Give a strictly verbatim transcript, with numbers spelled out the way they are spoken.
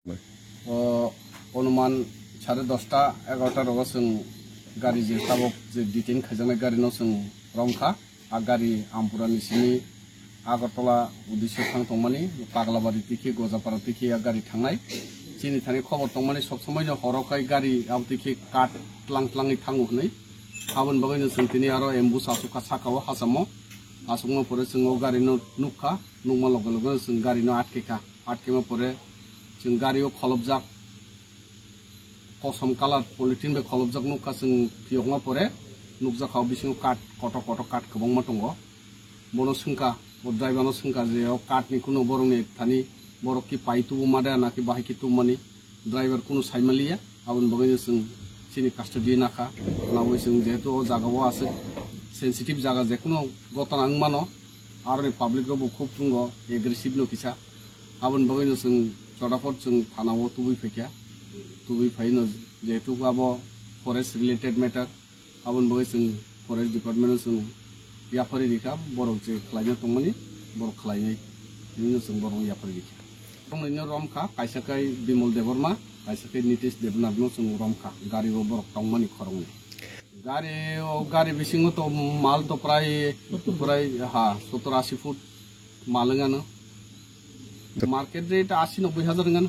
O onuman sare dosta egarota rogo chwng gari je tabok je detain khaijaknai gari no chwng romkha. A gari Ampura ni simi Agartala uddesyo thang tongmani, Paglabari tikhi, Gojapara tikhi a gari thangnai. Chini thani khobor tongmani sok somoi no horo khai gari abo tikhi kat tlang tlangwi thango hwnwi. Aboni bagwi no chwng tini aro ambush asukha saka o hachamo. Asukma pore chwng o gari no nukha, nukma loge loge no chwng gari no atkekha. Atkema pore chwng gari o kholopjak, kosom colour polythene bai kholopjak nukha chwng phiyokma pore nukjakha o bisingo kat kotor kotor kat kwbangma tongo. Bono swngkha, o driver no swngkha je o kat ni kunu borok ni thani borok ki pai tubu ma da na ki bahai ki tubu mani driver kunu sai maliya. Aboni bagwi no chwng chini custody nakha. Nawi chwng jehetu o jaga o aswk sensitive jaga, je kunu gotona wng mano, aroni public rok bo khub thwngo aggressive no kisa. Aboni bagwi no chwng chotapot chwng thana o tubui phaikha, tubui phai no jehetu abo forest related matter. Aboni bagwi chwng forest department o chwng yapharwi rikha, borok je khlaina tongmani borok khlainai hinwi no chwng borok yapharwi rikha. Tongnaino romkha, kaisa khe Bimol Debbarma, kaisa khe Nitish Debnath no chwng romkha, gari o borok tongmani khoroknwi. Gari o, gari bisingo to mal to prai, prai ha sottor ashi foot mal wngano. Market rate ashi nobboi hajar wngano.